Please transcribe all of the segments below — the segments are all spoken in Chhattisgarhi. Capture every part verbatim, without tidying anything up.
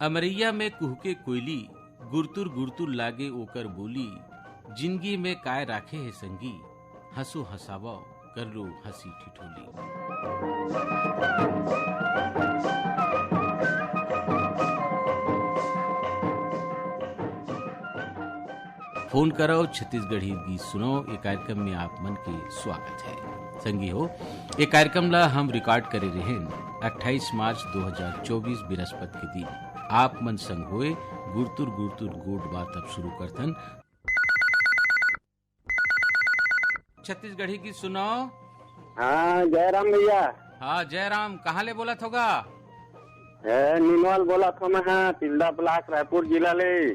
अमरैया में कुहके कोयली, गुरतुर गुरतुर लागे ओकर बोली। जिनगी में काय राखे हे संगी, हंसो हंसावो, कर लो हंसी ठिठोली। फोन करव, छत्तीसगढ़ी गीत सुनव, ए कार्यक्रम में आप मन के स्वागत है। संगी हो, ए कार्यक्रम ला हम रिकॉर्ड करे रहेन अट्ठाईस मार्च दो हज़ार चौबीस, बृहस्पति के दिन। आप मन संग होए गुरतुर गुरतुर गोठ बात अब शुरू करथन। छत्तीसगढ़ी गीत सुनव। हाँ, जयराम भैया। हाँ, जयराम, कहाँ ले बोलत होगा? ए, निनवाल बोलत हों मैं, हाँ, तिल्दा ब्लॉक, रायपुर जिला ले।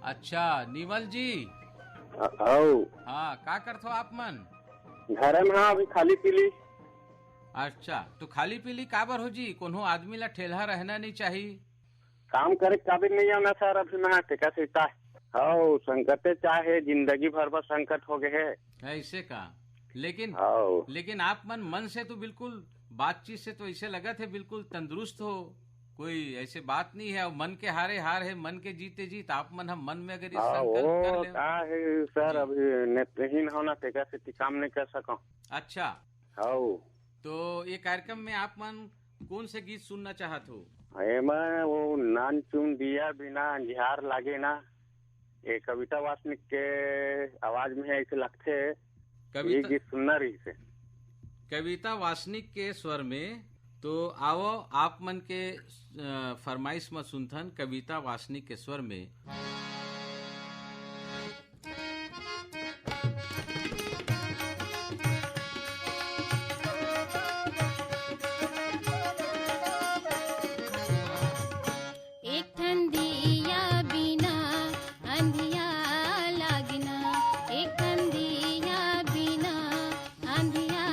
अच्छा, निवल जी। अ-, हौ। हाँ, का करथो आप मन? घरे में हाँ, अभी खाली पीली। अच्छा, तो खाली पीली काबर हो जी? कोनो आदमी ला ठेलहा रहना नहीं चाही। काम करे के काबिल नहीं है ना सर, अभी मैं टेका सीता। हौ, संकटे चाहे जिंदगी भर बस संकट हो गए है। ऐसे का? लेकिन, हौ। लेकिन आप मन, मन से तो बिल्कुल, बातचीत से तो ऐसे लगत है बिल्कुल तंदुरुस्त हो, कोई ऐसे बात नहीं है। और मन के हारे हार है, मन के जीते जीत। आप मन हम मन में अगर ये हाँ, संकल्प कर वो लें। का है सर, जी। अभी नेत्रहीन हो ना, टेका से काम नहीं कर सका। अच्छा। हौ। तो ये कार्यक्रम में आप मन कौन से गीत सुनना चाहत हो? एमा वो नान चुन दिया बिना अंधियार लागे ना, ये कविता वासनिक के आवाज में है, ऐसे लगथे। कविता ये गीत सुनना रही से। कविता वासनिक के स्वर में, तो आवो आप मन के, अ, फरमाइश में सुनथन कविता वासनिक के स्वर में। एक ठन दिया बिना अंधिया लागिना, एक ठन दिया बिना अंधिया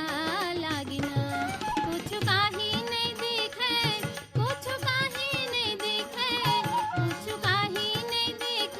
लागिना। कुछ काही नहीं दिखे, कुछ काही नहीं दिखे, कुछ काही नहीं दिखे।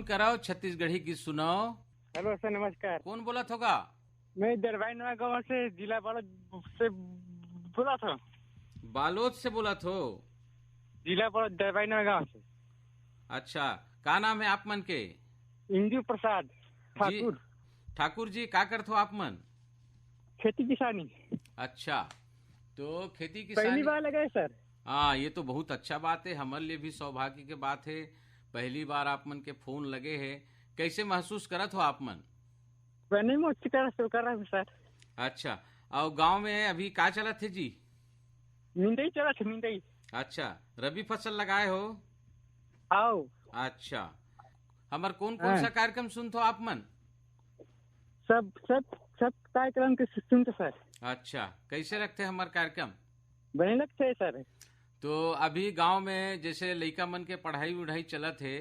कराओ, छत्तीसगढ़ी गीत सुनाओ। हेलो सर, नमस्कार। कौन बोलत हो गा? मैं दरबारी नवा गांव से, जिला बालोद से बोलत हो। बालोद से बोलत हो? जिला बालोद, दरबारी नवा गांव से। अच्छा, का नाम है आप मन के? इंदु प्रसाद जी, ठाकुर। ठाकुर जी, का करत हो आप मन? खेती किसानी। अच्छा, तो खेती पहली किसानी बार लगे सर। हाँ, ये तो बहुत अच्छा बात है, हमर लिए भी सौभाग्य के बात है। पहली बार आप मन के फोन लगे है, कैसे महसूस करत हो आप मन? बने महसूस कर, कर रहा हूँ सर। अच्छा, और गांव में अभी का चलत है जी? मिंदई चलत है, मिंदई। अच्छा, रबी फसल लगाए हो? आओ। अच्छा, हमर कौन कौन हाँ। सा कार्यक्रम सुनत हो आप मन? सब, सब, सब कार्यक्रम के सुनत हो सर। अच्छा, कैसे लगथे हमर कार्यक्रम? बने लगथे सर। तो अभी गांव में जैसे लइका मन के पढ़ाई उढ़ाई चलत हे,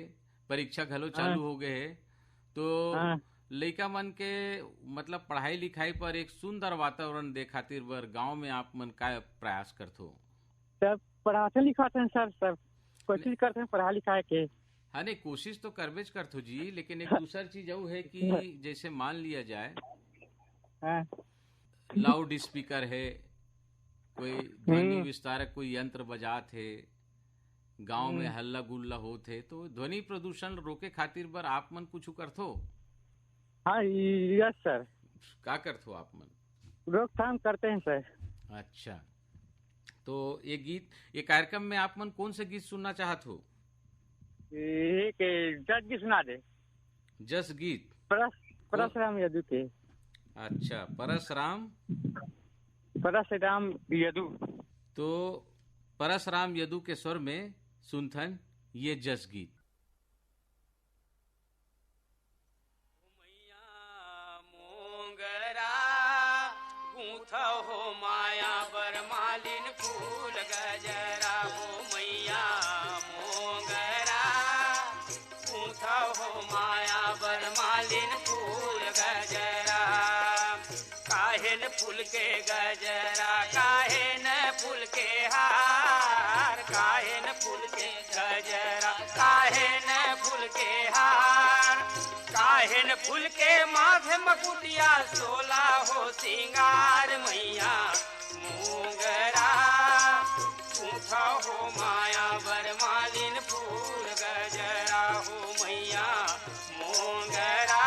परीक्षा घलो चालू हाँ। हो गए हे, तो हाँ। लइका मन के मतलब पढ़ाई लिखाई पर एक सुंदर वातावरण दे खातिर बर गांव में आप मन का प्रयास करथो? सब पढ़ाते लिखाते हैं सर, सब कोशिश करते हैं पढ़ा लिखाए के। हाँ, नहीं, कोशिश तो करबेच करथो जी, लेकिन एक दूसर चीज अउ है कि जैसे मान लिया जाए, हाँ। लाउड स्पीकर है, कोई ध्वनि हम्म। विस्तारक कोई यंत्र बजात है, गांव में हम्म। हल्ला गुल्ला होत है, तो ध्वनि प्रदूषण रोके खातिर बर आप मन कुछ करथो? हाँ, यस सर। का करथो आप मन? रोकथाम करते हैं सर। अच्छा, तो ये गीत, ये कार्यक्रम में आप मन कौन से गीत सुनना चाहत हो? एक जस गीत सुना दे। जस गीत? परस-, कौन? परसराम यदु के। अच्छा, परसराम। परसराम यदु। तो परसराम यदु के स्वर में सुनथन ये जस गीत। मैया मोंगरा गूंथव हो माया बर मालिन फूल गजरा हो मैया मोंगरा गूंथव हो माया बर मालिन फूल गजरा। काहे न फूल के गजरा, काहे न फूल के हार, काहे न फूल के गजरा, काहे न फूल के हार, काहे न फूल के माथे मकुटिया सोला हो सिंगार मैया मोंगरा। गूंथा हो माया बर मालिन फूल गजरा हो मैया मोंगरा।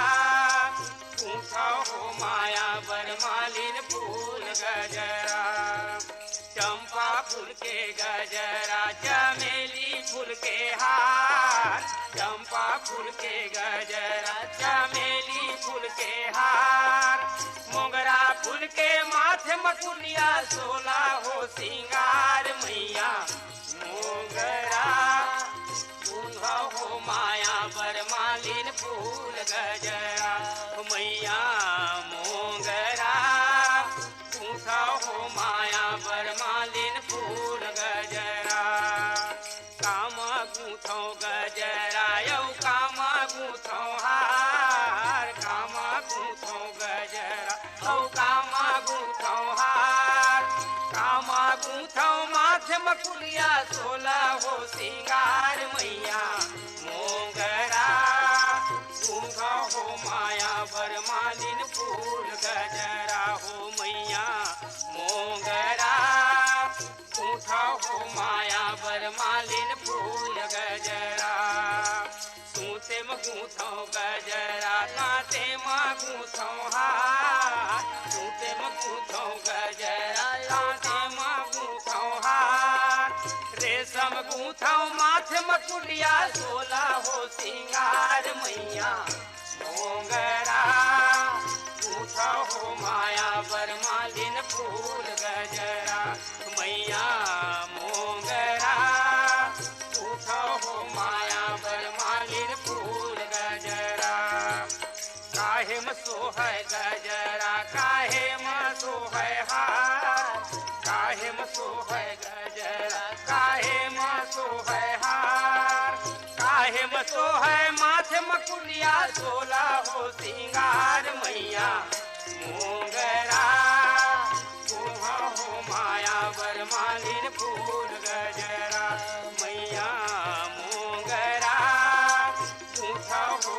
गूंथा हो माया बर मालिन फूल गजरा। चंपा फूल के गजरा, चमेली फूल के हार, चंपा फूल के गजरा, चमेली फूल के हार, मोंगरा फूल के माथे मकुलिया, सोला हो सिंगार मैया मोंगरा। गूंथा हो माया बर मालिन फूल गजरा, मैया मोंगरा। गूंथा हो माया बर मालिन फूल गजरा। कामा गूंथो गजरा, अउ कामा गूंथो हार, कामा गूंथो गजरा, अउ कामा गूंथो हार, कामा गूंथो माथे मकुलिया, सोला हो सिंगार मैया मोंगरा। गूंथा हो माया बर मालिन फूल गजरा हो मैया मोंगरा। गूंथा हो माया बर मालिन फूल गजरा। सूते म गूंथो गजरा, तांते म गूंथो हार। सूते म गूंथो गजरा, तांते म गूंथो हार। रेशम गूंथो माथे म कुटिया, सोला हो सिंगार मैया मोंगरा। गूंथा हो माया बर मालिन फूल गजरा, मैया मोंगरा। गूंथा हो माया बर मालिन फूल गजरा। काहे म सोहय गजरा, काहे म सोहय हार, काहे म सोहय गजरा, काहे म सोहय हार, काहे म सोहय माथे म कुलिया, सोला हो सिंगार मैया मोंगरा। गूंथा हो माया बर मालिन फूल गजरा, मैया मोंगरा। गूंथा हो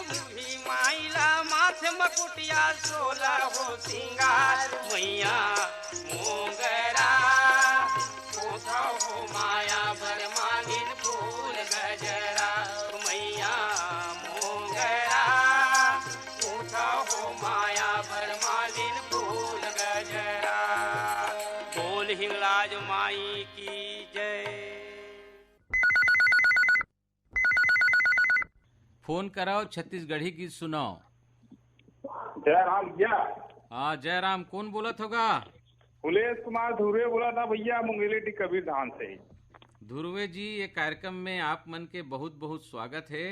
मुही माइला माथे मकुटिया सोला हो सिंगार मैया मोंगरा। पोथा हो माया बर मालिन फूल गजरा मैया मोंगरा। पोथा हो माया बर मालिन फूल गजरा। बोल हिंगलाज माई की जय। फोन कराओ, छत्तीसगढ़ी गीत सुनाओ। जय राम भैया। हाँ, जय राम। कौन बोलत होगा? कुलेश कुमार धुर्वे बोला था भैया, मुंगेली डी कबीर धाम से। धुर्वे जी, ये कार्यक्रम में आप मन के बहुत बहुत स्वागत है।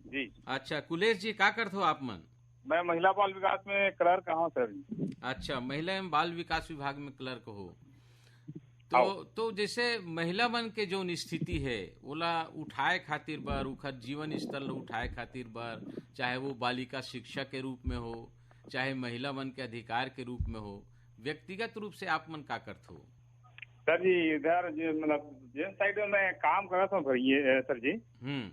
जी। अच्छा कुलेश जी, का करत हो आप मन? मैं महिला बाल विकास में क्लर्क हूँ सर। अच्छा, महिला एवं बाल विकास विभाग में क्लर्क हो। तो आओ। तो जैसे महिला मन के जौन स्थिति है, ओला उठाए खातिर बर, उखर जीवन स्तर ल उठाए खातिर बर, चाहे वो बालिका शिक्षा के रूप में हो, चाहे महिला मन के अधिकार के रूप में हो, व्यक्तिगत रूप से आप मन का करथो? सर जी, इधर जे, मतलब, जेन साइड में मैं काम करत हूँ सर, ये, सर जी, हम्म।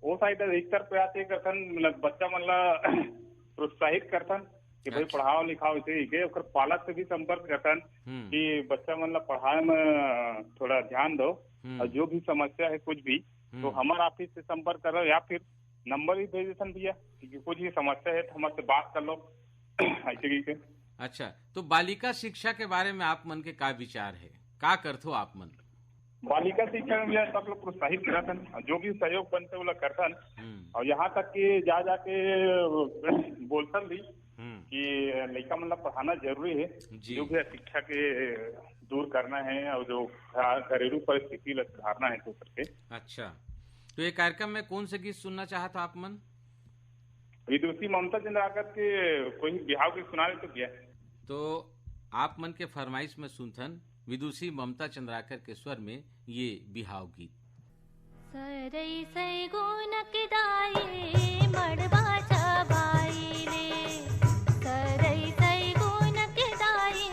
वो साइड अधिकतर प्रयास ये करथन, मतलब, बच्चा मन ला प्रोत्साहित करथन कि भाई, अच्छा। पढ़ाओ लिखाओ, इसे ही के, ओकर पालक से भी संपर्क करथन हम्म। कि बच्चा मन ला पढ़ाए में थोड़ा ध्यान दो, हम्म। और जो भी समस्या है कुछ भी, तो हम्म। हमार ऑफिस से संपर्क करो, या फिर नंबर ही भेज देथन भैया, कि कुछ भी समस्या है तो हमसे बात कर लो। ऐसे की के। अच्छा, तो बालिका शिक्षा के बारे में आप मन के का विचार है, का करथो आप मन? बालिका शिक्षा में भैया सब लोग प्रोत्साहित करथन, और जो भी सहयोग बनते, वो लोग करथन। हम्म। और यहाँ तक कि जा जाके बोलथन भी हम्म। कि लइका मन ला पढ़ाना जरूरी है, जी। जो भी है शिक्षा के दूर करना है और जो घ-, घरेलू परिस्थिति ला सुधारना है, तो करके। अच्छा, तो ये कार्यक्रम में कौन से गीत सुनना चाहत हो आप मन? विदुषी ममता चंद्राकर के कोई बिहाव गीत सुना दे तो भैया। तो आप मन के फरमाइश में सुनथन विदुषी ममता चंद्राकर के स्वर में ये बिहाव गीत। सरई सैगुनक दाई मड़वा छबाई ले, सरई सैगुनक दाई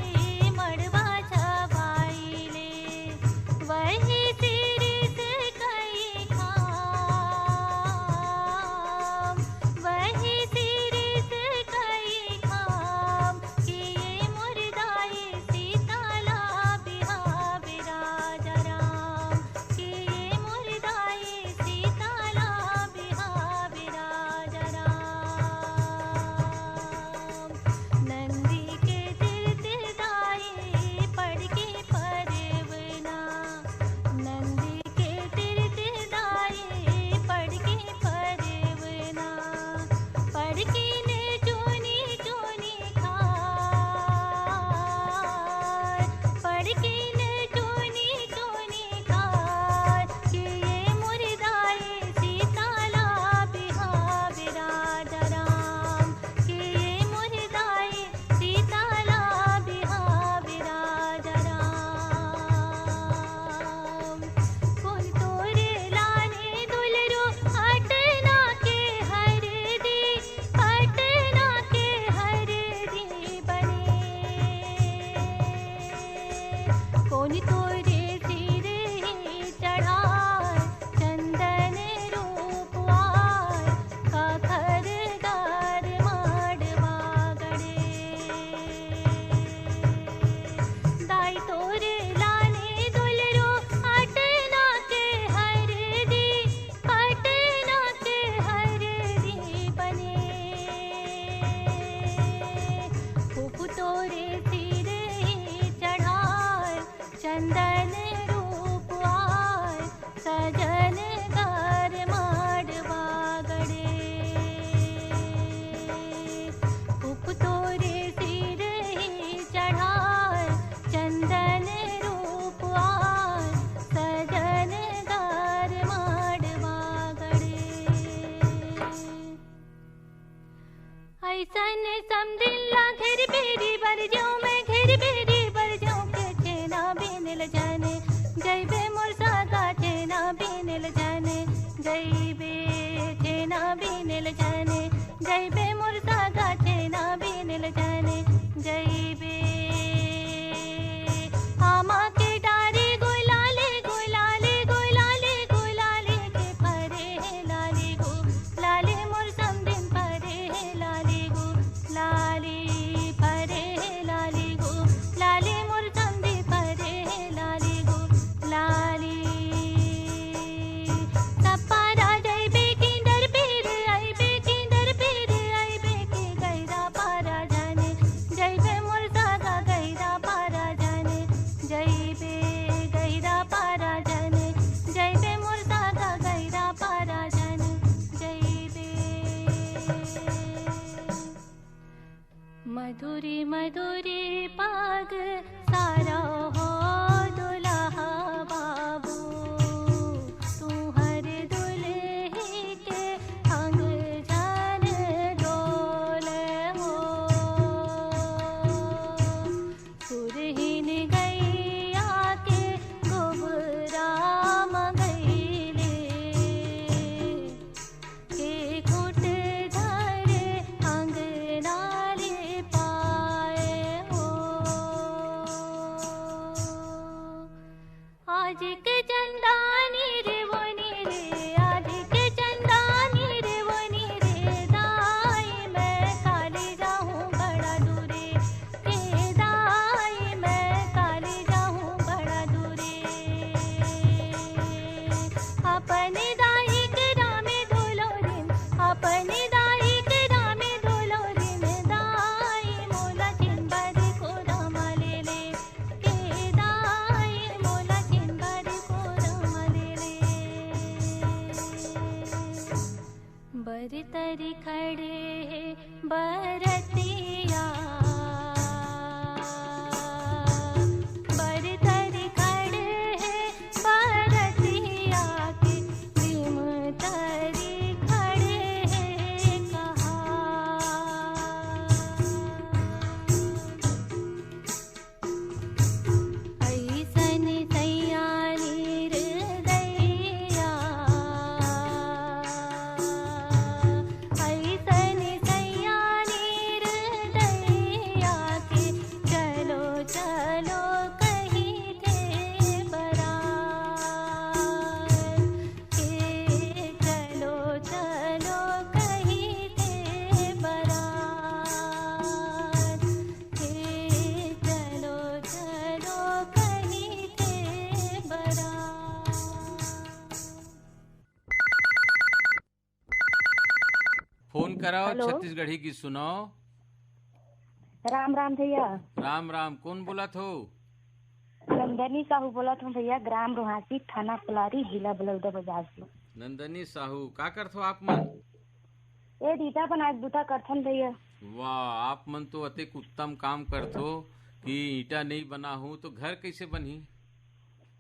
मड़वा छबाई ले, वही सिरिस कई खाम, वही सिरिस कई खाम, कि ये मोर दाई सीताला बिहावे राजा राम, कि ये मोर दाई सीताला बिहावे राजा राम। नंदी के तीर तीर दाई पड़ के परवना, नंदी के तीर तीर दाई पड़ के परवना, पड़ के ने चोनी चोनी खार, पड़ के ने चोनी चोनी खार, कि ये मोर दाई सीताला बिहावे राजा राम, कि ये मोर दाई सीताला बिहावे राजा राम। कोन तोरे लाने दुलरू अटना के हरदी, अटना के हरदी बने। कोन तोरे सिर ही चढ़ाए चंदन रूप आय, काखर गार माड़वा गड़े। दाई तोरे लाने दुलरू अटना के हरदी, अटना के हरदी बने। फूफू तोरे सिर ही चढ़ाए चंदन रूप आय, सजन घर माड़वा गड़े। फूफू तोरे सिर ही चढ़ाए चंदन रूप आय, सजन घर माड़वा गड़े। अइसन समदिन ला घेर बेरी बर जाऊं मैं, घेर बेरी बर जाऊं के छेना बिनल जाने, जइबे मोर सागा छेना बिनल जाने, जइबे छेना बिनल जाने, जइबे मोर सागा छेना बिनल जाने, जइबे। आमा के डारी गुलाले, गुलाले, गुलाले, गुलाले के फरे हे लाली गो, लाले मोर सम दूरी पग सारा हो दुल्हा बाबू, तुहर दुल्ही के अंग जन डोल हो। सुरहिन गैया के गोबरा म गईले, के खूंट धरे अंगना ले पाए हो। आज के चंदानी रे वोनी रे, आज के चंदानी रे वोनी रे, दाई मैं काली जाहूँ बड़ा दूरे, ए दाई मैं काली जाहूँ बड़ा दूरे। अपने दाई के रामे धोलो दिन, अपने दाई के रामे धोलो दिन, दाई मोला चिंबर को रामा ले ले, ए दाई मोला चिंबर को रामा ले ले। बर तरी खड़े हे बरतिया, बर तरी खड़े हे बरतिया के, भीम तरी खड़े हे कहा। अइसन सैया निर्दयिया, अइसन सैया निर्दयिया के चलो, चलो कहिथे बरात। ए चलो, चलो कहिथे बरात। ए चलो, चलो कहिथे बरात। फोन कराओ, हेलो। छत्तीसगढ़ी गीत सुनाओ। राम राम भैया। राम राम, कौन बोलत हो? नंदनी साहू बोलत हूँ भैया, ग्राम रोहासी, थाना पुलारी, जिला बलौदा बाजार से। नंदनी साहू, का करत हो आप मन? ए, ईटा बनाए के बूता करथन भैया। वाह, आप मन तो अतेक उत्तम काम करथो कि ईटा नहीं बना हूँ तो घर कैसे बनही?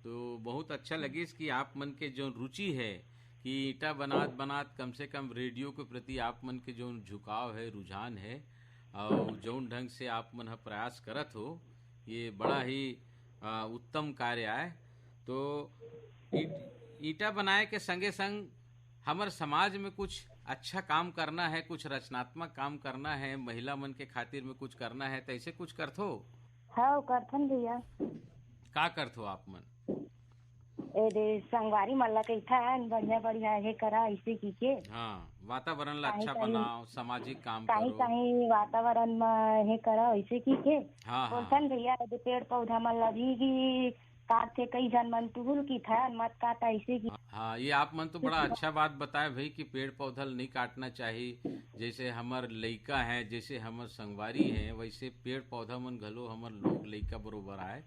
तो बहुत अच्छा लगिस कि आप मन के जो रुचि है कि ईटा बनात बनात कम से कम रेडियो के प्रति आप मन के जो झुकाव है, रुझान है, और जौन ढंग से आप मन ह प्रयास करत हो, ये बड़ा ही, आ, उत्तम कार्य आय। तो ईट-, ईटा बनाए के संगे संग हमर समाज में कुछ अच्छा काम करना है, कुछ रचनात्मक काम करना है, महिला मन के खातिर में कुछ करना है, तो ऐसे कुछ करथो? हाँ, करथन भैया। का करथो आप मन? ए दे, संगवारी मन ला कहिथन, बढ़िया बढ़िया हे करा, ऐसे की के। हाँ, वातावरण ला काहे अच्छा काहे बनाओ, सामाजिक काम काहे करो। काहे वातावरण में हे करा, ऐसे की के। हाँ, हाँ। बोलथन भैया, ए दे पेड़ पौधा मन ला भी, भी काटथे, कई झन मन तुहुल की थन, मत काटा, ऐसे की। हाँ, ये आप मन तो बड़ा अच्छा बात बताए भाई कि पेड़ पौधा ल नहीं काटना चाहिए। जैसे हमर लइका है, जैसे हमर संगवारी है, वैसे पेड़ पौधा मन घलो हमर लोग लइका बरोबर आए,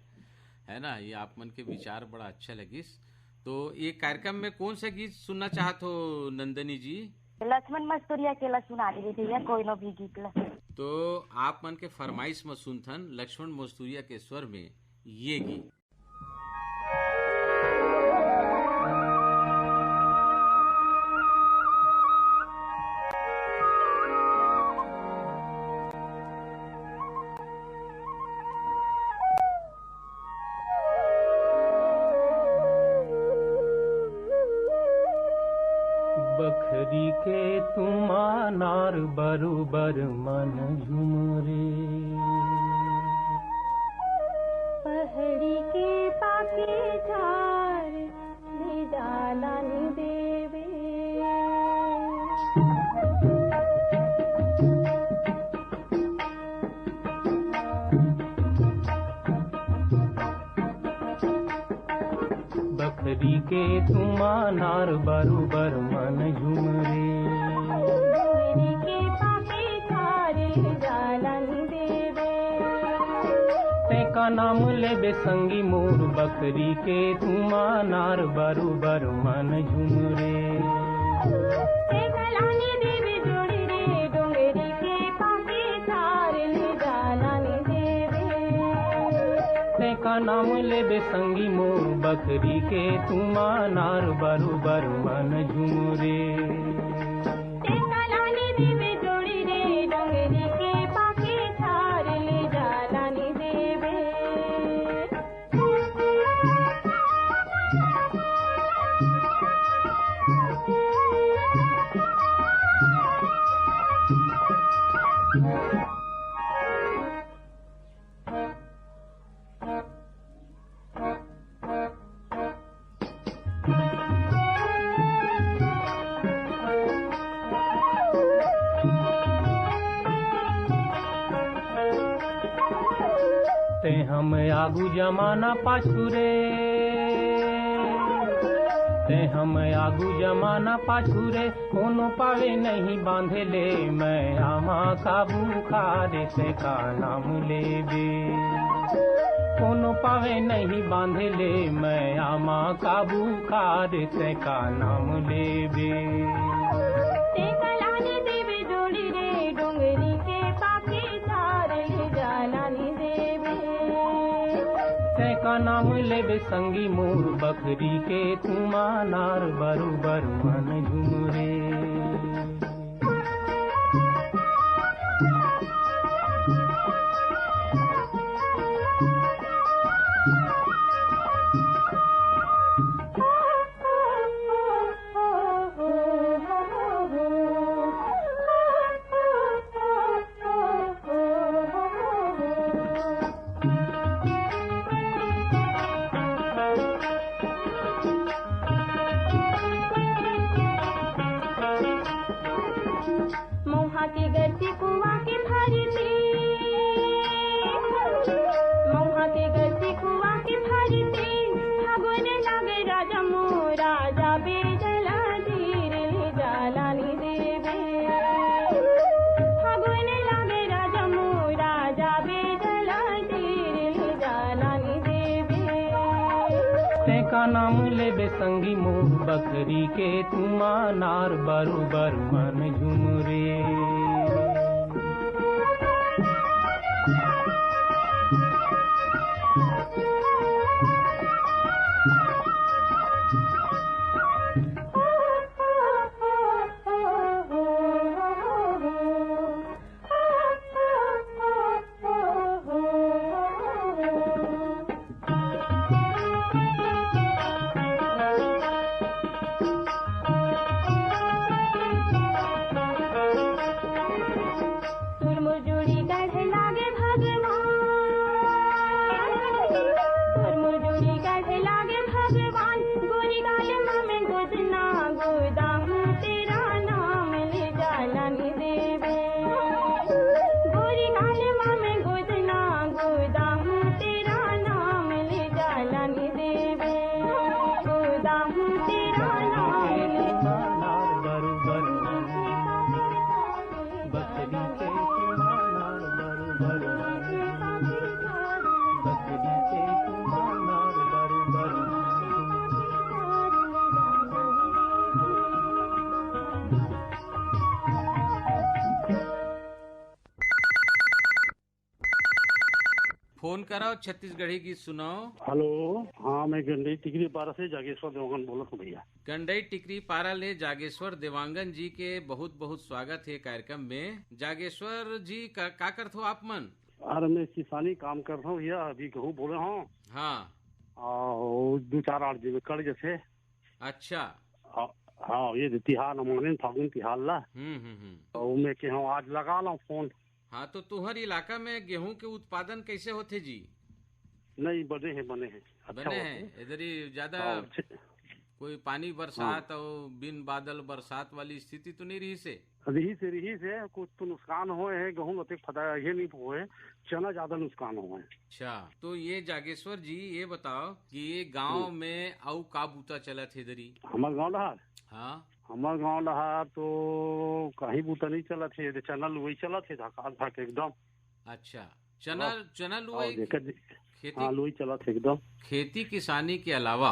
है ना? ये आप मन के विचार बड़ा अच्छा लगिस। तो ये कार्यक्रम में कौन सा गीत सुनना चाहत हो नंदनी जी? लक्ष्मण मस्तुरिया के ला सुना दे भैया, कोई नो भी गीत ला। तो आप मन के फरमाइश में सुनथन लक्ष्मण मस्तुरिया के स्वर में ये गीत। बखरी के तुमा नार बरोबर मन झुमरे। पहड़ी के पाके झार ले डाला नी देवे। बखरी के तुमा नार बरोबर मन झुमरे। डोंगरी के पाके झार ले डाला नी देवे। तें का नाम लेबे संगी मोर, बखरी के तुमा नार बरोबर मन झुमरे। तें का लाने देवे जोड़ी रे, डोंगरी के पाके झार ले डाला नी देवे। तें का नाम लेबे संगी मोर, बकरी के तुमा नार, बरोबर मन झुमरे। तें का लाने देबे जोड़ी रे, डोंगरी के पाके झार, ले जा लाने देबे। तें हम आगू जमाना पाछू रे, तें हम आगू जमाना पाछू रे, कोनो पावे नहीं बांधे ले, मैं आमा काबू खारे, तें का नाम लेबे। कोनो पावे नहीं बांधे ले, मैं आमा काबू खारे, तें का नाम लेबे। तें का लाने देबे जोड़ी रे, डोंगरी के पाके झार, ले जा लाने देबे। तें का नाम लेबे संगी मोर, बकरी के तुमा नार, बरोबर मन झुमरे। मउहा के गरती कुआँ के भरती, मउहा के गरती कुआँ के भरती, फागुन लागे राजा मोरा, जाबे जला धीर, ले जा लाने देबे। फागुन लागे राजा मोरा, जाबे जला धीर, ले जा लाने देबे। तें का नाम लेबे संगी मोर, बकरी के तुमा नार, बरोबर मन झुमरे। तोर मोर जोड़ी गढ़े लागे भगवान, तोर मोर जोड़ी गढ़े लागे भगवान, गोरी गाल मा में गोदना गोदाहूँ, तेरा नाम ले जा लाने देबे। गोरी गाल मा में गोदना गोदाहूँ, तेरा नाम ले जा लाने देबे। गोदाहूँ, तेरा नाम ले जा लाने देबे। फोन कराओ, छत्तीसगढ़ी गीत सुनाओ। हेलो, हाँ, मैं गंडई टिकरी पारा से जागेश्वर देवांगन बोलत हूँ भैया। गंडई टिकरी पारा ले जागेश्वर देवांगन जी के बहुत बहुत स्वागत हे कार्यक्रम में। जागेश्वर जी, का, का करत हो आप मन? अरे, मैं किसानी काम करत हूँ भैया, अभी गहूँ बोले हूँ। हाँ। आ, वो दो चार आठ दिन कट जैसे। अच्छा। हाँ, हाँ, ये तिहार न माने, फागुन तिहार ला। हम्म, हम्म, हम्म। तो मैं के हूँ, आज लगा ला फोन। हाँ, तो तुहर इलाका में गेहूं के उत्पादन कैसे होथे जी? नहीं, बने हे, बने हे, अच्छा बने होथे। हे, इधर ही ज्यादा हाँ, अच्छे। कोई पानी बरसात हाँ। और बिन बादल बरसात वाली स्थिति तो नहीं रहिसे? रहिसे, रहिसे, कुछ तो नुकसान होए हे, गेहूं अतेक फदा ये नहीं होए, चना ज्यादा नुकसान होए हे। अच्छा, तो ये जागेश्वर जी, ये बताओ कि ये गांव हम्म। में अउ का बूता चलत हे इधर ही? हमर गांव डहार? हाँ। हमर गांव डहार तो कहीं बूता नहीं चलत हे, ये चना लुवई चलत हे, धकाधक एकदम। अच्छा, चना, बस। चना लुवई और जेकर जे-, खेती, हाँ, लुवई चलत हे एकदम। खेती किसानी के अलावा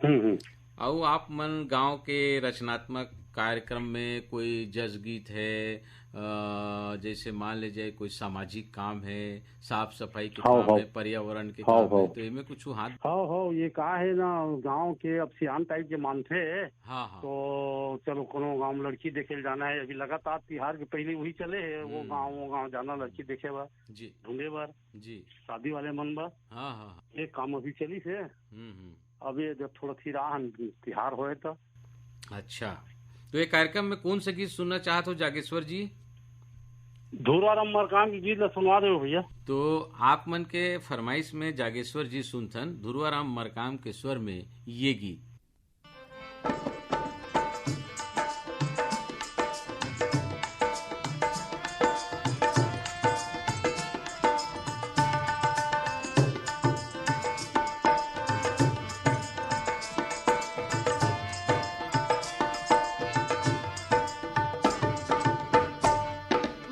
हम्म, हम्म। अउ आप मन गांव के रचनात्मक कार्यक्रम में कोई जस गीत है, अ, जैसे मान ले जाए कोई सामाजिक काम है, साफ सफाई के हाव, काम हाव। है, पर्यावरण के हाव, काम है, हाव। तो एमे कुछ हाथ हाव, हाव, ये का है ना, गांव के अब सियान टाइप के मानथे, हाँ, हाँ। तो चलो कोनो गांव में लड़की देखे ल जाना है, अभी लगातार तिहार के पहले वही चले है, वो हम्म। गांव, वो गांव जाना लड़की देखे बर, जी। ढूंढे बर, जी। शादी वाले मन बर। हाँ, हाँ, हाँ। ये काम अभी चली से। हम्म, हम्म। अब ये जब थोड़ा फिर आहन तिहार होए तो। अच्छा, तो ये कार्यक्रम में कौन सा गीत सुनना चाहत हो जागेश्वर जी? धुरवाराम मरकाम के गीत ला सुनवा दो भैया। तो आप मन के फरमाइश में जागेश्वर जी सुनथन धुरवाराम मरकाम के स्वर में ये गीत।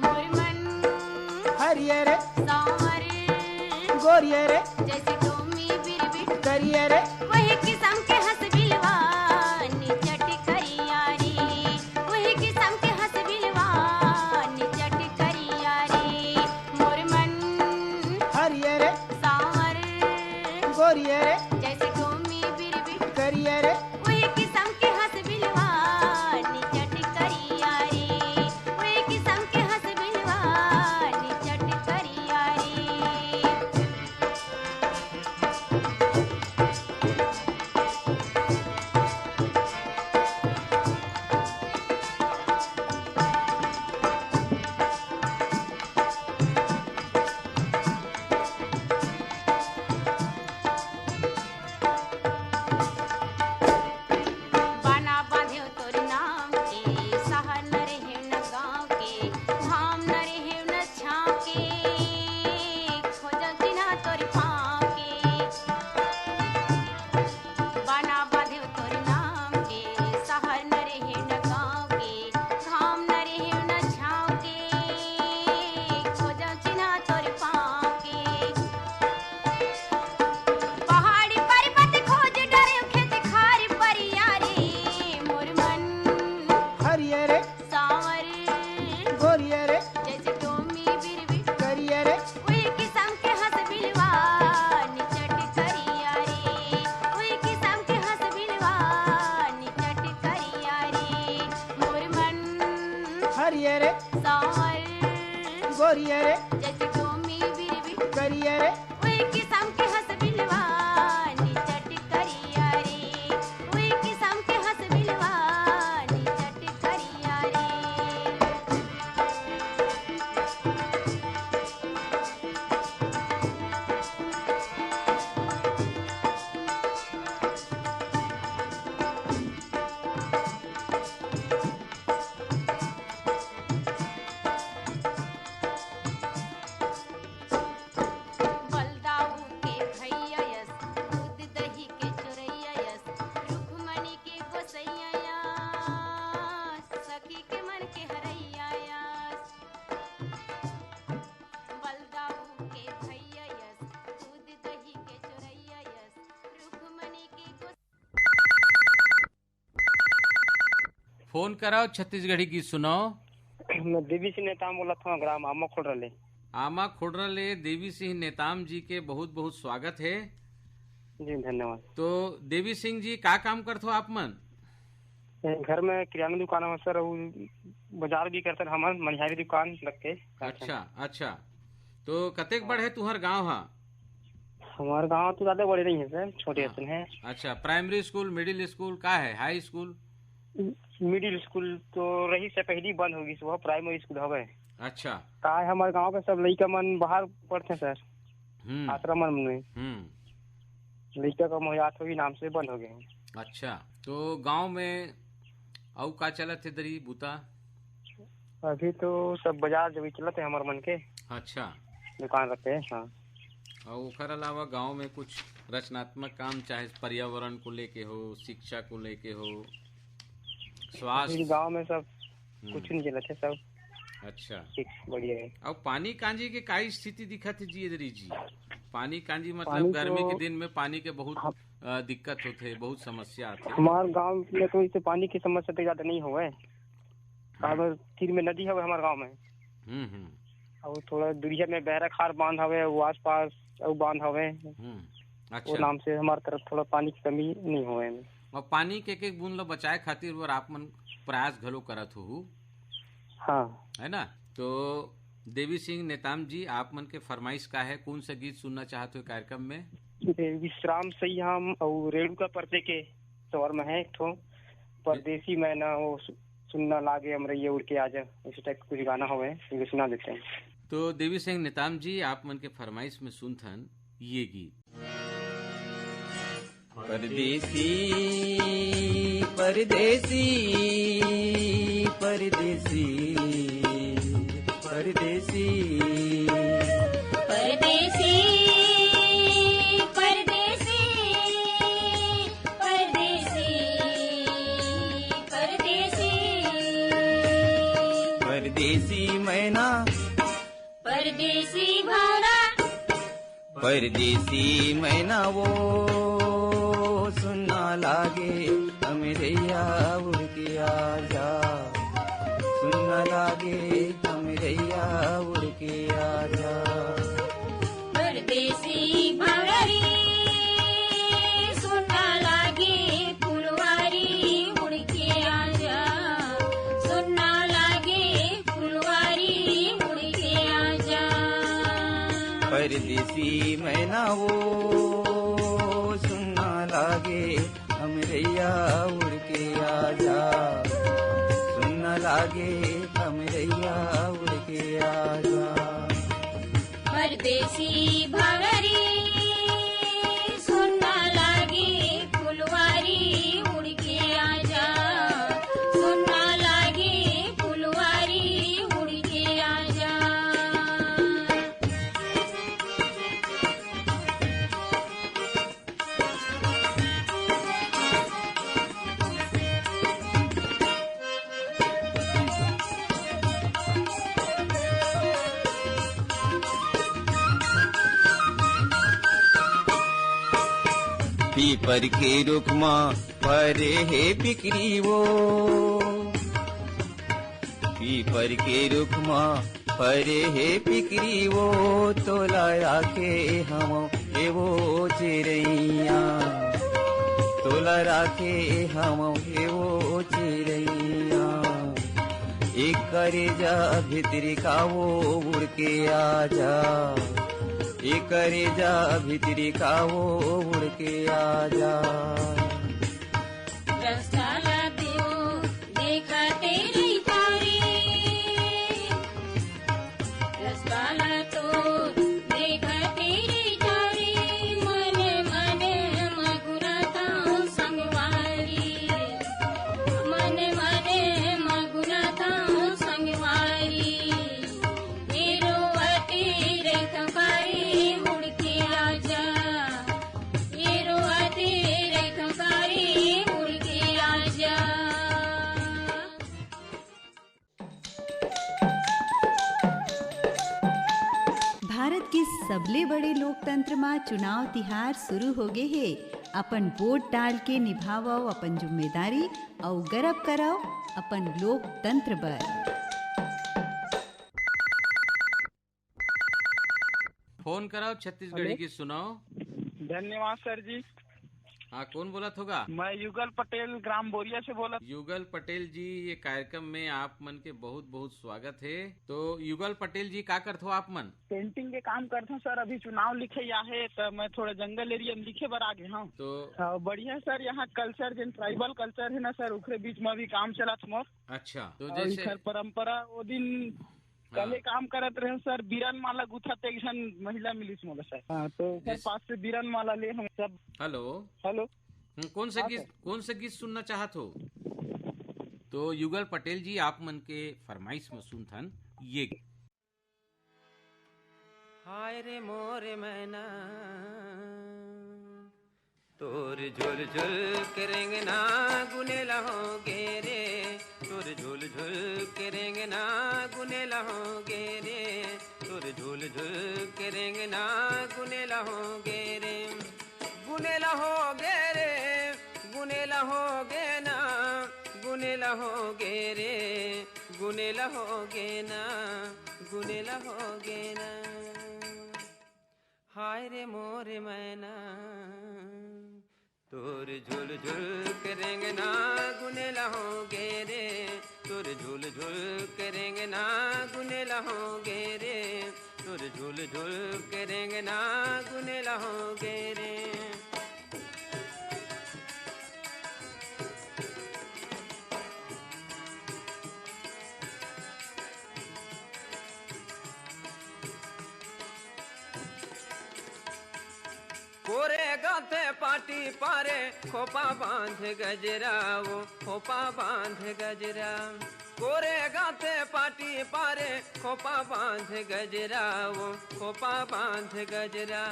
मोर मन हरियर सांवर गोरियर जैसे डोमी बिरबिट करियर वही किसम के हंस बिलवा निचट करिया रे, वही किसम के हंस बिलवा निचट करिया रे। मोर मन हरियर सांवर गोरियर जैसे डोमी बिरबिट करियर वही किसम के हंस बिलवा निचट करिया रे, वही किसम के हंस बिलवा निचट करिया रे। बाना बांधेव तोर नाम के, शहर न रहेव न गाँव के, घाम न रहेव न छाँव के, खोजल चिन्हा तोर पाँव के। बाना बांधेव तोर नाम के, शहर न रहेव न गाँव के, घाम न रहेव न छाँव के, खोजल चिन्हा तोर पाँव के। पहाड़ी पर्वत खोज डरेव खेत खार परिया रे, मोर मन हरियर सांवर गोरियर जैसे डोमी बिरबिट करियर वही किसम के हंस बिलवा निचट करिया रे, वही किसम के हंस बिलवा निचट करिया रे। मोर मन हरियर सांवर गोरियर जैसे डोमी बिरबिट करियर वही किसम के हंस बिलवा निचट करिया रे, वही किसम के हंस बिलवा निचट करिया रे। बलदाऊ के भैया यस, दूध दही के चोरैया यस, रुक्मणी के गोसैया यस, सखी के मन के हरैया यस। बलदाऊ के भैया यस, दूध दही के चोरैया यस, रुक्मणी के गोस- फोन कराओ, छत्तीसगढ़ी गीत सुनाओ। मैं देवी सिंह नेताम बोलत हूँ, ग्राम आमा खोडरा ले। आमा खोडरा ले देवी सिंह नेताम जी के बहुत बहुत स्वागत है। जी, धन्यवाद। तो देवी सिंह जी, का काम करत हो आप मन? घर में किराना दुकान है सर, अउ बाजार भी करथन हमन, मनिहारी दुकान लग के। अच्छा, अच्छा। तो कतेक बड़ है तुहर गांव हा? हमार गांव तो ज्यादा बड़े नहीं है सर, छोटे हाँ। असन है। अच्छा, प्राइमरी स्कूल, मिडिल स्कूल का है, हाई स्कूल? मिडिल स्कूल तो रही से पहली बंद होगी, वो प्राइमरी स्कूल हवे। अच्छा। का है, हमारे गांव के सब लइका मन बाहर पढ़थे सर, हम्म। आश्रम मन में। हम्म। लइका का मोहजात होगी नाम से बंद हो गए हैं। अच्छा, तो गांव में अउ का चलत हे दरी बूता? अभी तो सब बाजार जब चलत है हमार मन के। अच्छा। दुकान रखे हैं, हाँ। और ओकर अलावा गांव में कुछ रचनात्मक काम, चाहे पर्यावरण को लेके हो, शिक्षा को लेके हो, स्वास्थ्य? अभी गांव में सब हम्म। कुछ नहीं चलत है, सब अच्छा। ठीक, बढ़िया है। अब पानी कांजी के का स्थिति दिखत है जी, एदरी जी? पानी कांजी मतलब पानी गर्मी तो के दिन में पानी के बहुत हम अ, दिक्कत होथे, बहुत समस्या आथे? हमार गांव में तो इसे पानी की समस्या तो ज्यादा नहीं होवे। काबर तीर में नदी हवे हमार गांव में। हम्म, हम्म। अउ थोड़ा दूरिया में बहरा खार बांध हवे, वो आसपास अउ बांध हवे। हम्म, वो अच्छा। नाम से हमार तरफ थोड़ा पानी की कमी नहीं होवे। अउ पानी के एक-एक बूंद ल बचाए खातिर बर आप मन प्रयास घलो करत होहू। हाँ। है ना? तो देवी सिंह नेताम जी, आप मन के फरमाइश का है? कौन सा गीत सुनना चाहत हो कार्यक्रम में? ये विश्राम सही हम अउ रेणुका परते के स्वर में है एक ठो परदेसी मैना, वो सु-, सुनना लागे अमरैया उड़ के आजा, इस टाइप का कुछ गाना हवे, ये सुना देते हैं। तो देवी सिंह नेताम जी, आप मन के फरमाइश में सुनथन ये गीत। परदेसी, परदेसी, परदेसी, परदेसी। परदेसी, परदेसी, परदेसी, परदेसी। परदेसी मैना। परदेसी भौरा। परदेसी मैना वो सुनना लागे, अमरैया उड़ के आजा। सुनना लागे, अमरैया उड़ के आजा। परदेसी भौरा रे, सुनना लागे फुलवारी उड़ के आजा। सुनना लागे फुलवारी उड़ के आजा। परदेसी मैना वो सुनना लागे, अमरैया उड़ के आजा। सुनना लागे, अमरैया उड़ के आजा। परदेसी भौरा रे, सुनना लागे फुलवारी उड़ के आजा। सुनना लागे फुलवारी उड़ के आजा। पीपर के रुख म फरे हे पिकरी वो, पीपर के रुख म फरे हे पिकरी वो, तोला राखे हवं ए वो चिरैया, तोला राखे हवं ए वो चिरैया। ए करेजा भितरी का वो उड़ के आजा, ए करेजा भितरी का वो उड़ के आजा। रसकाला तो देखा तेरी तारी, रसकाला तो देखा तेरी तारी, मन मन मगुरा था संगवारी, मन मन मगुरा था संगवारी। ये रोवती रहिथंव का रे उड़ के आजा, ये रोवती रहिथंव का रे उड़ के आजा। भारत के सबले बड़े लोकतंत्र म चुनाव तिहार शुरू हो गे हे। अपन वोट डाल के निभावव अपन जिम्मेदारी अउ गरब करव अपन लोकतंत्र बर। फोन करव छत्तीसगढ़ी हेलो। गीत सुनाव। धन्यवाद सर जी। हाँ, कौन बोलत होगा? मैं युगल पटेल, ग्राम बोरिया से बोलत। युगल पटेल जी, ये कार्यक्रम में आप मन के बहुत बहुत स्वागत हे। तो युगल पटेल जी, का करथो आप मन? पेंटिंग के काम करथो सर। अभी चुनाव लिखे या हे, त मैं थोड़ा जंगल एरिया में लिखे बर आ गे हंव। तो हाँ, बढ़िया सर, यहाँ कल्चर, जेन ट्राइबल कल्चर हे ना सर, ओकरे बीच में अभी काम चलत मोर। अच्छा, तो अउ जैसे इखर परंपरा, वो दिन हाँ। कले काम करत रहे सर, बीरन माला गुथत एक झन महिला मिलिस मोला सर। हाँ, तो ओकर जैसे पास से बीरन माला ले हम सब। हेलो। हेलो। हम्म, कौन सा हाँ गीत, सर। कौन सा गीत सुनना चाहत हो? तो युगल पटेल जी, आप मन के फरमाइश में सुनथन ये। हाय रे मोर मैना, तोर झुल झुल के रेंगना गुनेला हो गे रे, तोर झुल झुल के रेंगना गुनेला हो गे रे, तोर झुल झुल के रेंगना गुनेला हो गे रे, गुनेला हो गे हो गे ना, गुनेला हो गे ना। हाय रे मोर मैना, तोर झुल झुल के रेंगना गुनेला हो गे रे, तोर झुल झुल के रेंगना गुनेला हो गे रे, तोर झुल झुल के रेंगना गुनेला हो गे रे। कोरे गाथे पाटी पारे, खोपा बांध गजरा वो, खोपा बांध गजरा। कोरे गाथे पाटी पारे, खोपा बांध गजरा वो, खोपा बांध गजरा।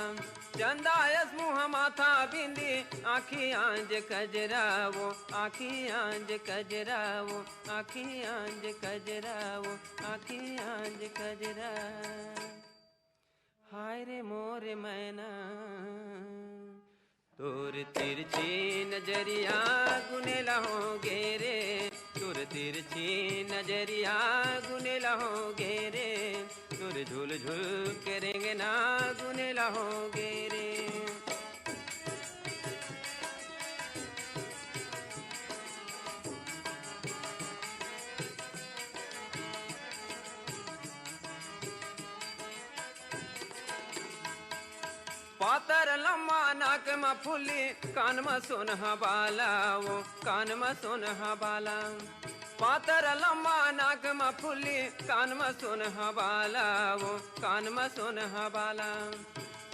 चंदा यस मुँह माथा बिंदी, आँखी आंज कजरा वो, आँखी आंज कजरा वो, आँखी आंज कजरा वो, आँखी आंज कजरा। हाय रे मोर मैना, तोर तिरछी नजरिया गुनेला हो गे रे, तोर तिरछी नजरिया गुनेला हो गे रे, तोर झुल झुल के रेंगना गुनेला हो गे रे। पातर लम्मा नाक म फुल्ली, कान म सोनहा बाला वो, कान म सोनहा बाला। पातर लम्मा नाक म फुल्ली, कान म सोनहा बाला वो, कान म सोनहा बाला।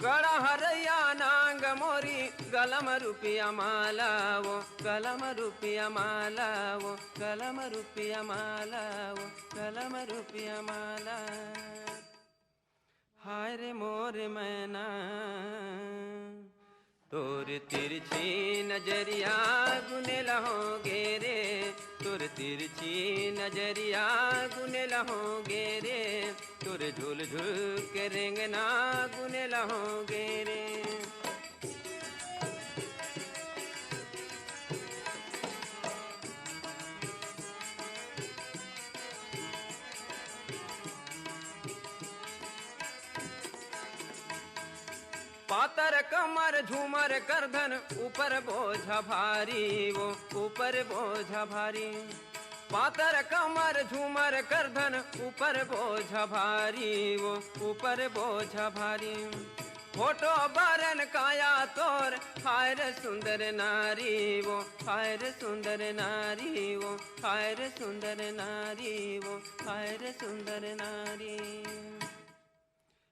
गड़ा हरैया नांग मोरी, गलम रुपिया माला वो, गलम रुपिया माला वो, गलम रुपिया माला वो, गलम रुपिया माला। हाय रे मोर मैना, तोर तिरछी नजरिया गुनेला हो गे रे, तोर तिरछी नजरिया गुनेला हो गे रे, तोर झुल झुल के रेंगना गुनेला हो गे रे। पातर कमर झूमर करधन, ऊपर बोझ भारी वो, ऊपर बोझ भारी। पातर कमर झूमर करधन, ऊपर बोझ भारी वो, ऊपर बोझ भारी। फोटो बरन काया तोर, हाय रे सुंदर नारी वो, हाय रे सुंदर नारी वो, हाय रे सुंदर नारी वो, हाय रे सुंदर नारी।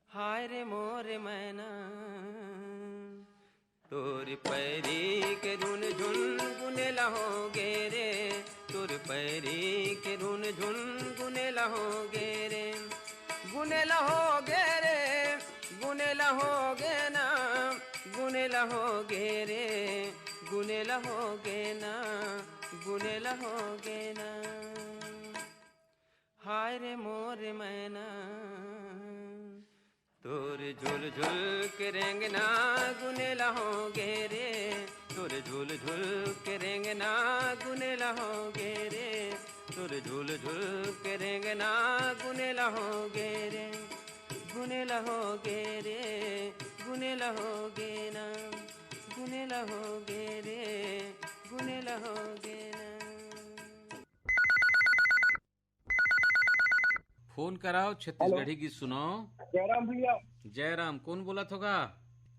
हाय रे मोर मैना, तोर पैरी के रुन झुन गुनेला हो गे रे, तोर पैरी के रुन झुन गुनेला हो गे रे, गुनेला हो गे रे, गुनेला हो गे ना, गुनेला हो गे रे, गुनेला हो गे ना, गुनेला हो गे ना। हाय रे मोर मैना, तोर झुल झुल के रेंगना गुनेला हो गे रे, तोर झुल झुल के रेंगना गुनेला हो गे रे, तोर झुल झुल के रेंगना गुनेला हो गे रे, गुनेला हो गे रे, गुनेला हो गे ना, गुनेला हो गे रे, गुनेला हो गे ना। फोन कराओ, छत्तीसगढ़ी गीत सुनाओ। जयराम भैया। जयराम, कौन बोलत होगा?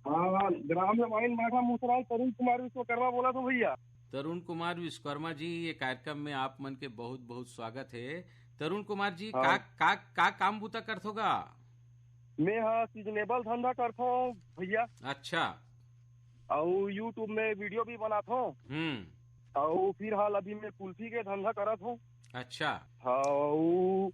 हाँ, ग्राम जमाइन माघा मुसराय, तरुण कुमार विश्वकर्मा बोलत हों भैया। तरुण कुमार विश्वकर्मा जी, ये कार्यक्रम में आप मन के बहुत बहुत स्वागत है। तरुण कुमार जी, हाँ। का, का, का काम बूता करत होगा? मैं हा seasonable धंधा करत हों भैया। अच्छा। अउ YouTube में video भी बनात हों। हम्म। अउ फिलहाल अभी मैं कुल्फी के धंधा करत हों। अच्छा। हाँ, अउ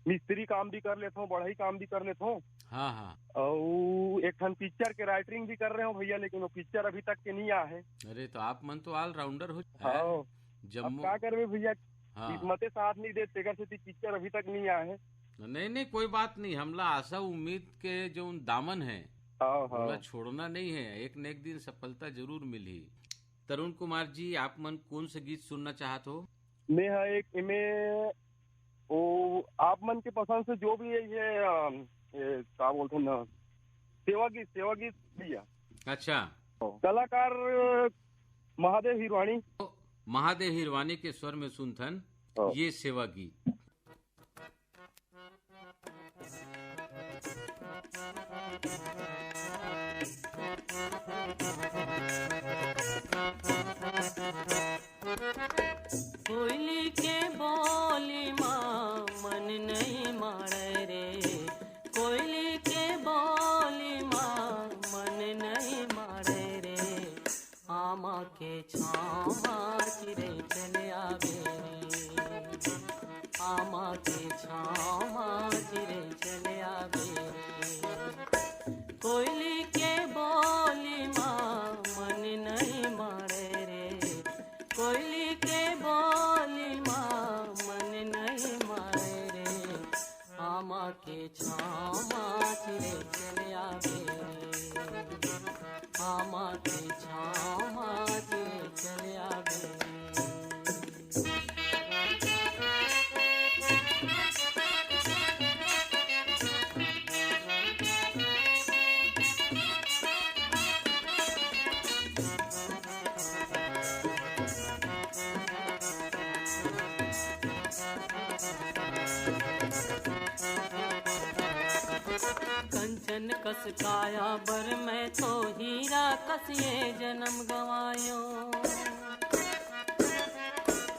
मिस्त्री काम भी कर लेत हों, बढ़ई काम भी कर लेत हों। हाँ, हाँ। अउ एक ठन picture के writing भी कर रहे हों भैया, लेकिन वो picture अभी तक के नहीं आ है। अरे, तो आप मन तो all-rounder हो। हाँ। हैं? जम्मू। अब का करबे भैया, हाँ। किस्मते साथ नहीं दे, तेकर सेती picture अभी तक नहीं आ है। नहीं, नहीं, कोई बात नहीं। हमला आशा उम्मीद के जो दामन है, हाँ, हाँ। ओला छोड़ना नहीं है। एक न एक दिन सफलता जरूर मिलही। तरुण कुमार जी, आप मन कौन से गीत सुनना चाहत हो? मैं हा एक एमे वो आप मन के पसंद से जो भी है, ये, अ, ये का बोलते हैं ना, सेवा गीत, सेवा गीत भैया। अच्छा। कलाकार महादेव हिरवानी। महादेव हिरवानी के स्वर में सुनथन हाँ। ये सेवा गीत। कोयली के बोली मा मन नहीं मारे रे, कोयली के बोली मा मन नहीं मारे रे। आमा के छाँव मा चिरई चले आवे रे, आमा के छाँव मा चिरई चले आवे रे। कोयली के बोली मा मन नहीं मारे रे, कोयली के बोली मा मन नहीं मारे रे। आमा के छाँव मा चिरई चले आवे रे, आमा के छाँव मा चिरई चले आवे रे। कंचन कस काया बर मैं तो हीरा कस ये जन्म गवायो।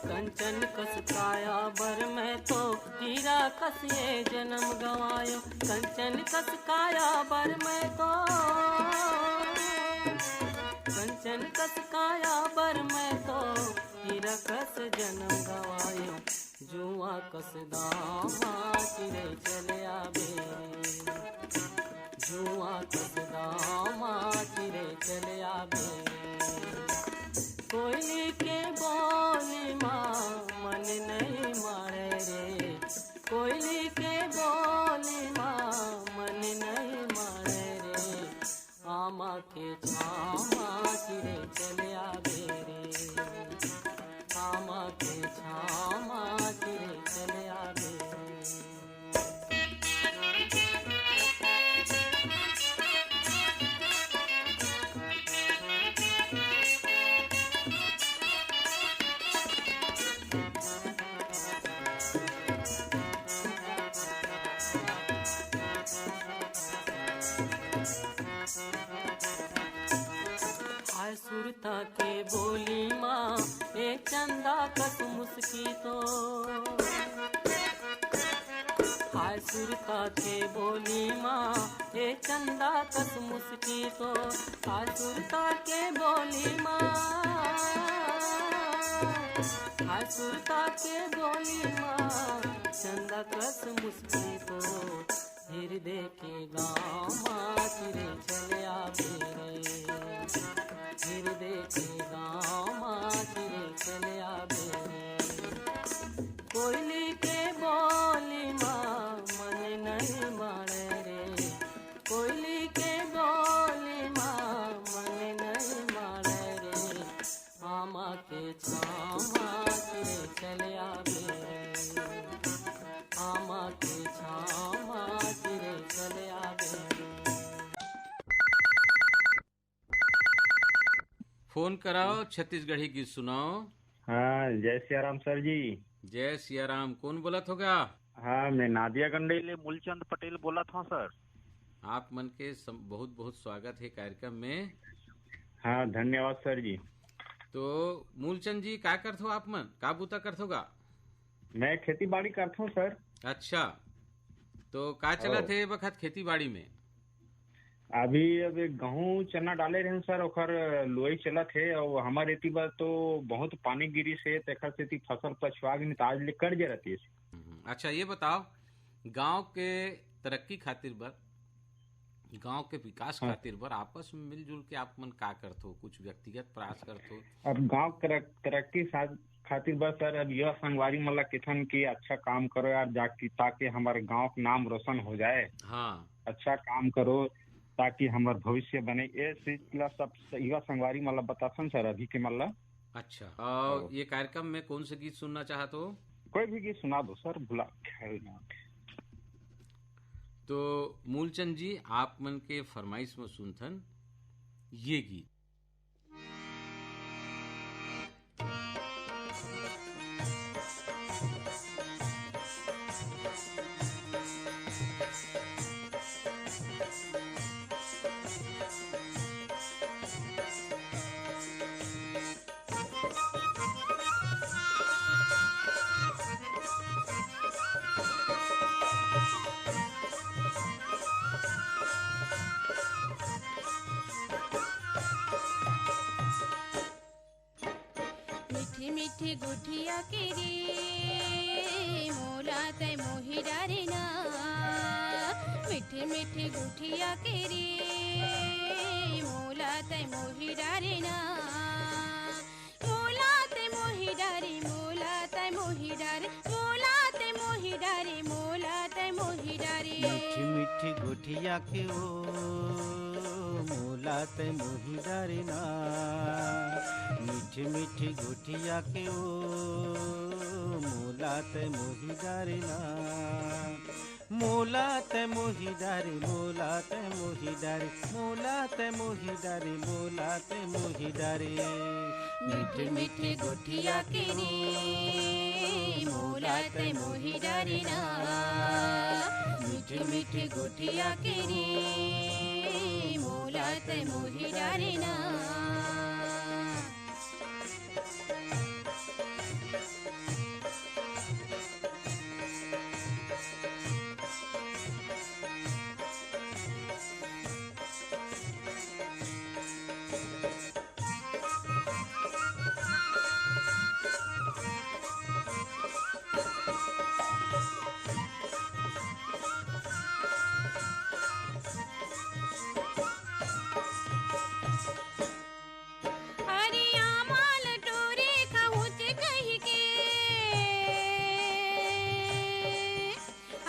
कंचन कस काया बर मैं तो हीरा कस ये जन्म गवायो। कंचन कस काया बर मैं तो, कंचन कस काया बर मैं तो हीरा कस जन्म गवायो। जुआ कस दामा चिरई चले आवे रे, जुआ कस दामा चिरई चले आवे रे। कोयली के बोली मा मन नहीं मारे रे, कोयली के बोली मा मन नहीं मारे रे। आमा के छाँव मा चिरई चले आवे रे, आमा के छाँव मा चिरई चले आवे रे। हाय सुरता के बोली मा ए चंदा कस मुस्की तो, हाय सुरता के बोली मा ए चंदा कस मुस्की तो, हाय सुरता के बोली मा, हाय सुरता के बोली मा चंदा कस मुस्की तो। हृदय के गाँव मा चिरई चले आवे रे, हृदय के गाँव मा चिरई चले आवे रे। कोयली के बोली मा मन नहीं मारे रे, कोयली के बोली मा मन नहीं मारे रे। आमा के छाँव मा चिरई चले आवे, आमा के छाँव मा चिरई चले आवे। फोन कराओ, छत्तीसगढ़ी गीत सुनाओ। हाँ, जय सिया राम सर जी। जय सिया राम, कौन बोलत हो गा? हाँ, मैं नादिया गंडई ले मूलचंद पटेल बोलत हूँ सर। आप मन के सम-, बहुत बहुत स्वागत है कार्यक्रम में। हाँ, धन्यवाद सर जी। तो मूलचंद जी, का करथो आप मन, का बूता करथो गा? मैं खेती बाड़ी करथो सर। अच्छा, तो का चलत हे बखत खेती बाड़ी में? अभी, अभी गहूं चना डाले रहेन सर, ओकर लुवई चलत हे, अउ हमर एती बर तो बहुत पानी गिरिस हे, तेखर सेती फसल पछुआ गे, नहीं तो आज ले कट जे रहतिस। हम्म, अच्छा, ये बताओ, गांव के तरक्की खातिर बर, गांव के विकास हाँ। खातिर बर आपस में मिलजुल के आप मन का करथो? कुछ व्यक्तिगत प्रयास करथो? अब गांव तरक-, तरक्की सा-, खातिर बर सर, अब युवा संगवारी मन ला किथन कि अच्छा काम करो यार, जाके, ताकि हमारे गांव का नाम रोशन हो जाए। हाँ। अच्छा काम करो, ताकि हमार भविष्य बने। ये चीज ला सब युवा संगवारी मन ला बताथन सर, अभी के मन ला। अच्छा, और हाँ। ये कार्यक्रम में कौन से गीत सुनना चाहत हो? कोई भी गीत सुना दो सर, भुला खैर ना। तो मूलचंद जी, आप मन के फरमाइश में सुनथन ये गीत। मीठी मीठी गुठिया के रे, मोला तै मोही डारे ना। मीठी मीठी गुठिया के रे, मोला तै मोही डारे ना। मोला तै मोही डारे, मोला तै मोही डारे, मोला तै मोही डारे, मोला तै मोही डारे। मीठी मीठी गोठिया के ओ, मोला तै मोही डारे ना। मीठी मीठी गोठिया के ओ, मोला तै मोही डारे ना। मोला तै मोही डारे, मोला तै मोही डारे, मोला तै मोही डारे, मोला तै मोही डारे। मीठी मीठी गोठिया के रे, मोला तै मोही डारे ना। मीठी मीठी गोठिया के रे, मोला तै मोही डारे ना। अरे आमा ल टोरे खाहूँच कहिके,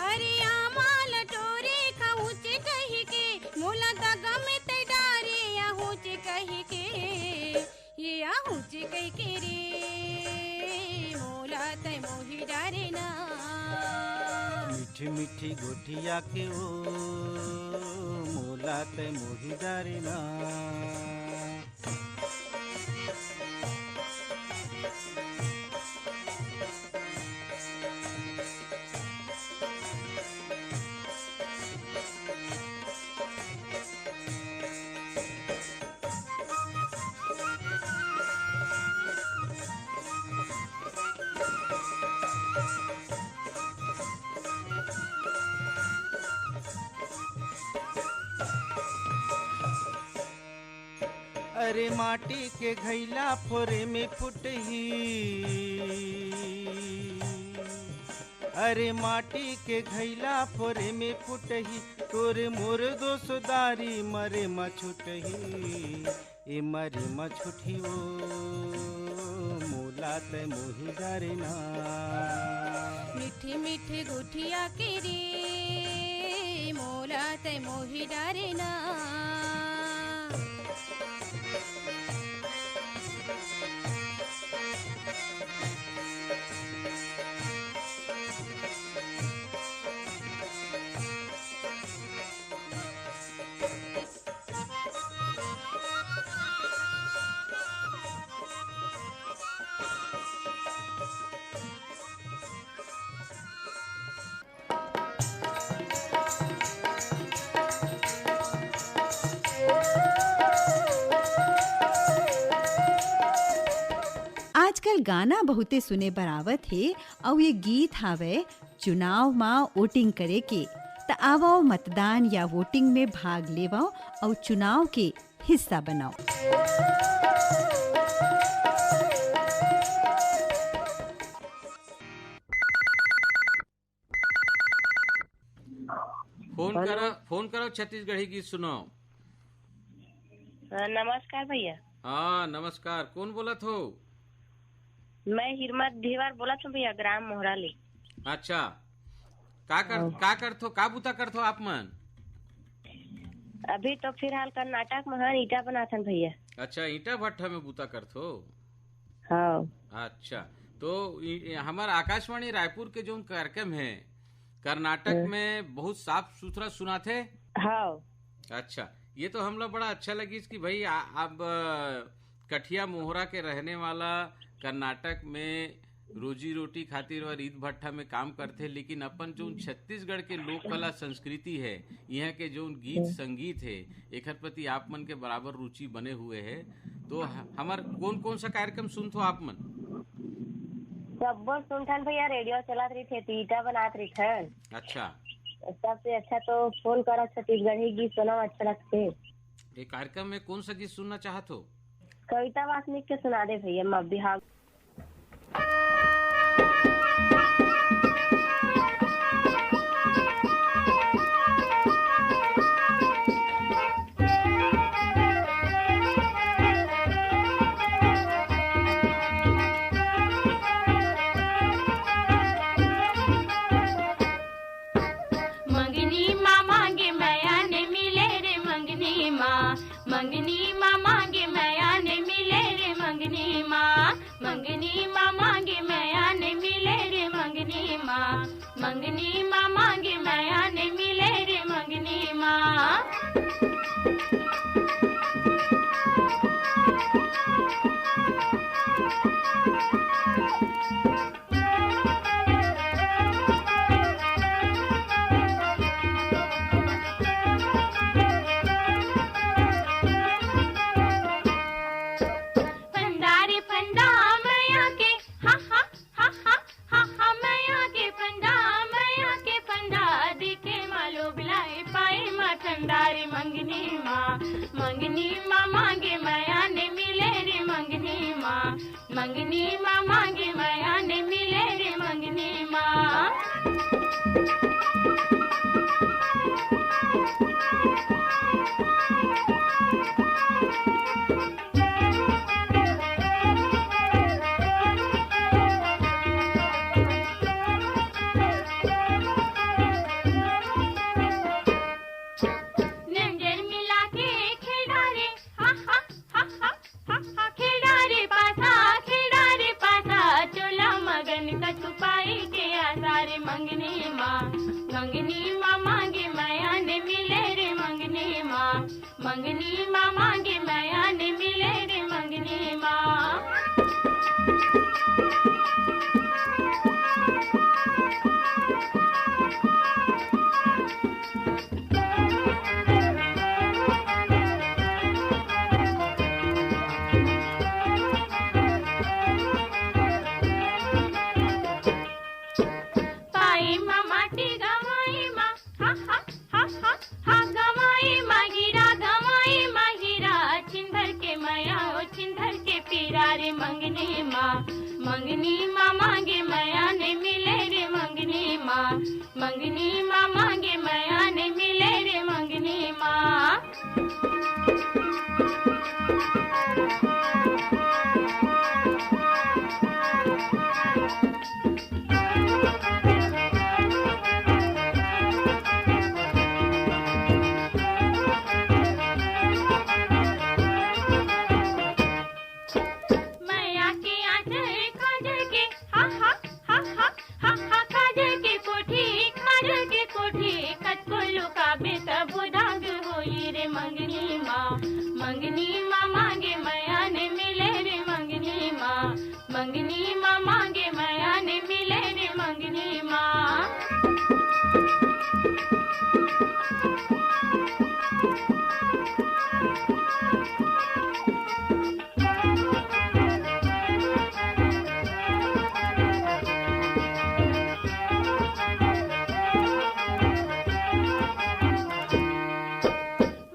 अरे आमा ल टोरे खाहूँच कहिके, मोला दगा में तै डारे आहूँच कहिके, ये आहूँच कहिके रे, मोला तै मोही डारे ना। मीठी मीठी गोठिया के ओ, मोला तै मोही डारे ना। अरे माटी के घैला फोरे में फुटही, अरे माटी के घैला फोरे में फुटही, तोरे मोर दोसदारी मरे म छुटही। ए मरे म छुटही ओ, मोला तै मोही डारे ना। मीठी मीठी गुठिया के रे, मोला तै मोही डारे ना। आजकल गाना बहुते सुने बर आवत हे, अउ ये गीत हावय चुनाव म वोटिंग करे के। त आवव, मतदान या वोटिंग में भाग लेवव अउ चुनाव के हिस्सा बनव। Phone hello. करा, फोन करो, छत्तीसगढ़ी गीत सुनाओ। हाँ, नमस्कार भैया। हाँ, नमस्कार। कौन बोलत हो? मैं हिरमत धीवर बोलत हूँ भैया, ग्राम मोहरा ले। अच्छा, का कर, हाँ। का करथो, का बूता करथो आप मन? अभी तो फिलहाल कर्नाटक में हन, ईटा बनाथन भैया। अच्छा, ईटा भट्ठा में बूता करथो? हाँ। अच्छा, तो इ-, इ-, हमर आकाशवाणी रायपुर के जोन कार्यक्रम हे, कर्नाटक हम्म। में बहुत साफ सुथरा सुनाथे। हाँ। अच्छा, ये तो हमला बड़ा अच्छा लगिस कि भाई आ-, अब, अ, कठिया मोहरा के रहने वाला कर्नाटक में रोजी रोटी खातिर और ईद भट्ठा में काम करथे, लेकिन अपन जोन छत्तीसगढ़ के लोक कला संस्कृति हे, इहाँ के जोन गीत हम्म। संगीत हे, एखर प्रति आप मन के बराबर रुचि बने हुए हे। तो ह-, हमर कौन कौन सा कार्यक्रम सुनथो आप मन? सब्बो सुनथन भैया, रेडियो चलत रहिथे, तो ईटा बनात रहिथन। अच्छा। सबसे अच्छा तो फोन करो, छत्तीसगढ़ी गीत सुनो, अच्छा लगथे। ये कार्यक्रम में कौन सा गीत सुनना चाहत हो? कविता वासनिक के सुना दे भैया, मैं बिहार। मंगनी मा मांगे मया ने मिले रे मंगनी मा, मंगनी मा मांगे मया ने मिले रे मंगनी मा, मंगनी मा मांगे मया ने मिले रे मंगनी मा, मंगनी मा मांगे मया ने मिले रे मंगनी मा। फंदारी फंदा मया के, हा, हा, हा, हा, हा, हा, मया के फंदा, मया के फंदा, दिखे मालो बिलाई पाए मा ठंडारी मंगनी मा, मंगनी मा मांगे मया ने मिले रे मंगनी मा, मंगनी मा मांगे मया ने मिले रे मंगनी मा। नंजर मिला के खेला रे, हा, हा, हा, हा, हा, हा, खेला रे पासा, खेला रे पासा, चोला मगन का छुपाई के आसारे मंगनी मा, मंगनी मा मांगे मया ने मिले रे मंगनी मा, मंगनी मा मांगे मया ने मिले रे मंगनी मा। पाई मा माटी गवाई मा, हा, हा, हा, हा, हा, गवाई मा हीरा, गवाई मा हीरा, छिन भर के मया, ओ छिन भर के पीरा रे मंगनी मा, मंगनी मा मांगे मया ने मिले रे मंगनी मा, मंगनी मा मांगे मया ने मिले रे मंगनी मा। मया के आंचल काजल के, हा, हा, हा, हा, हा, हा, काजल के कोठी, काजल के कोठी, कतको लुकाबे तब दाग होई रे मंगनी मा, मंगनी मा मांगे मया ने मिले रे मंगनी मा, मंगनी मा मांगे मया ने मिले रे मंगनी मा।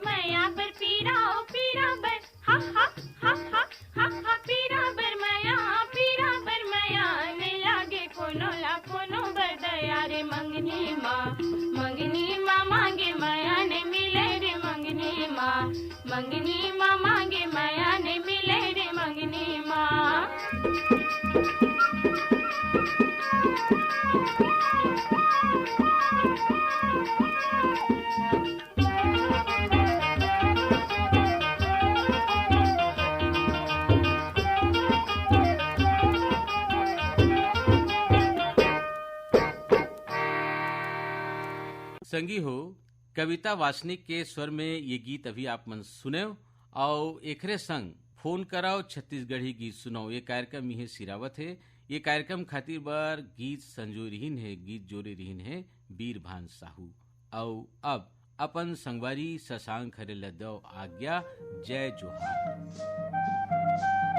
मया बर पीरा, ओ पीरा बर, हा, हा, हा, हा, हा, हा, पीरा बर मया, पीरा बर मया, ने लागे कोनो ला कोनो बर दया रे मंगनी मा, मंगनी मा मांगे मया ने मिले रे मंगनी मा, मंगनी मा मांगे मया ने मिले रे मंगनी मा। संगी हो, कविता वासनिक के स्वर में ये गीत अभी आप मन सुनेव, अउ एकरे संग फोन करव, छत्तीसगढ़ी गीत सुनव। ये कार्यक्रम इहे सिरावत हे। ये कार्यक्रम खातिर बर गीत संजोय रिहिन हे, गीत जोरे रिहिन हे बीरभान साहू। अउ अब अपन संगवारी शशांक हरे ल दव आज्ञा। जय जोहार।